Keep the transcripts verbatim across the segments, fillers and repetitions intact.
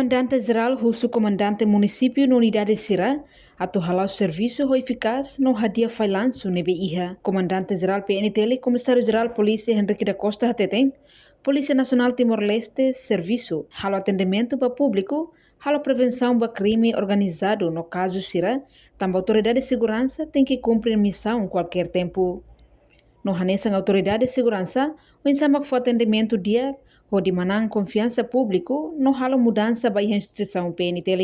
Komandante Jerál husu komandante munisípiu no unidade sira atu hala'o servisu ho efikás no hadi'a fallansu ne'ebé iha. Komandante Jerál P N T L, Komisáriu Jerál Polísia Henrique da Costa hateten, Polísia Nasionál Timor-Leste servisu halo atendimentu ba públiku, halo prevensaun ba krime organizadu no kazu sira, tanba autoridade seguransa tenke kumpre misaun kualkér tempu. No hanesan autoridade seguransa, oinsá mak fó atendimentu di'ak hodi manán konfiansa públiku no halo mudansa ba iha instituisaun P N T L.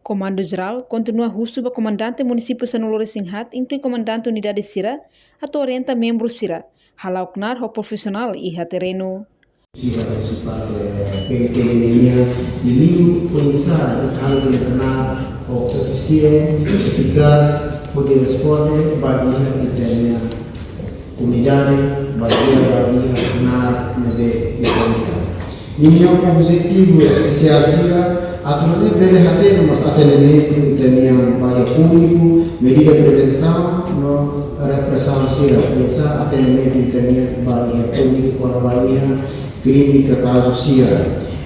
Komandu Jerál kontinua husu ba komandante munisípiu sanulu-resin-haat, inklui komandante unidade sira, atu orienta membru sira hala'o knaar ho profisionál iha terrenu. Sira husi parte P N T L nian, liuliu oinsá ita halo bele knaar ho efisiente, efikás, hodi responde ba iha ita-nia komunidade, ba iha, ba iha knaar ne'ebé ita iha. Ninia objetivu espesiál sira atu nune'e bele hatene mós atendimentu ita-nian ba iha públiku, medida prevensaun no represaun sira, oinsá atendimentu ita-nian ba iha públiku kona-ba iha krime ka kazu sira.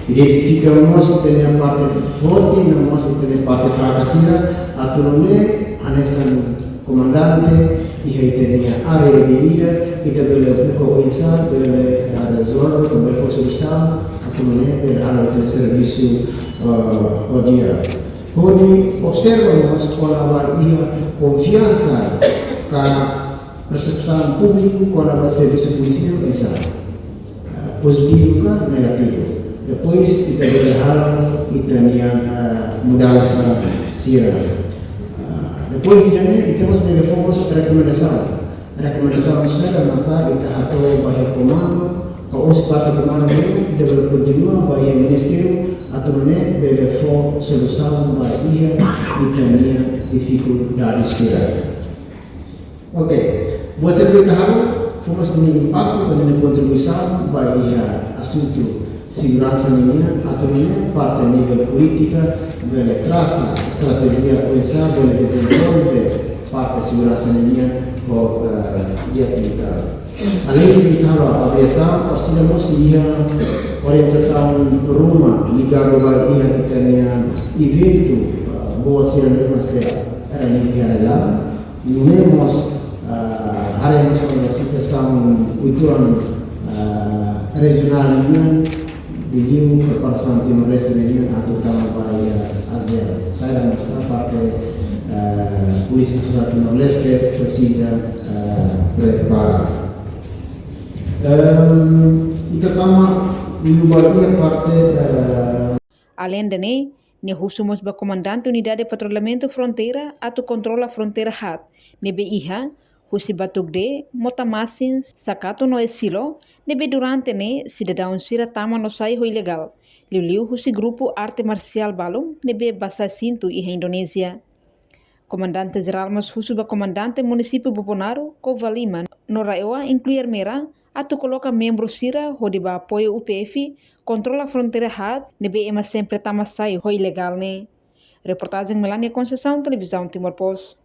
Identifika mós ita-nia parte forte no mós ita-nia parte fraka sira, atu nune'e hanesan komandante iha ita-nia área de ida, ita bele buka oinsá bele, ah, rezolve, ka bele fó solusaun, atu nune'e bele halo ita-nia servisu, ah, ho di'ak. Hodi observa mós kona-ba iha konfiansa ka persepsaun públiku kona-ba servisu polísia oinsá. Ah, pozitivu ka negativu. Depois ita bele halo ita-nia, ah, mudansa sira. Ah, depois ida-ne'e ita mós bele fó mós rekomendasaun. Rekomendasaun saida maka ita hato'o ba iha komandu, ka husi parte komandu nian, ita bele kontinua ba iha ministériu, atu nune'e bele fó solusaun ba iha ita-nia difikuldade sira. Oke, buat sira ne'ebé ita halo, fó mós nia impaktu ka nia kontribuisaun ba iha asuntu seguransa nian, atu nune'e parte nivel polítika bele trasa estratéjia oinsá bele dezenvolve parte seguransa nian ho, eh, di'ak liután. Aleinde ita halo avaliasaun, orsida mós iha orientasaun ruma ligadu ba iha ita-nia eventu, eh, buat sira ne'ebé sei realiza iha rai-laran. Nune'e mós, ah, haree mós ona situasaun uitoan, ah, rejionál nian, liuliu preparasaun Timor-Leste nian atu tama ba iha ASEAN. Saida maka parte, ah, Polísia Nasionál Timor-Leste presiza, ah, prepara. Ehm, ita tama liu ba iha parte, ah, Aleinde ne'e, nia husu mós ba komandante Unidade Patrulhamentu Fronteira atu kontrola fronteira haat ne'ebé iha, husi Batugde, Motamasin, Sakatu no Esilo, ne'ebé durante ne'e sidadaun sira tama no sai ho ilegál, liuliu husi grupu arte marsiál balun ne'ebé basa sintu iha Indonézia. Komandante Jerál mós husu ba komandante munisípiu Bobonaro, Covalima no RAEOA, inklui Ermera, atu koloka membru sira hodi ba apoiu U P F, kontrola fronteira haat ne'ebé ema sempre tama sai ho ilegál ne'e. Reportajen Melania Conceição, Televizaun Timor Post.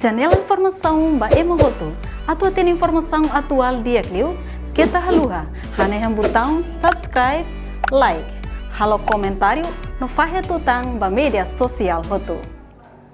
Janela informasaun ba ema hotu. Atu hatene informasaun atuál di'ak liu, keta haluha hanehan butaun subscribe, like, halo komentáriu no fahe tutan ba média sosiál hotu.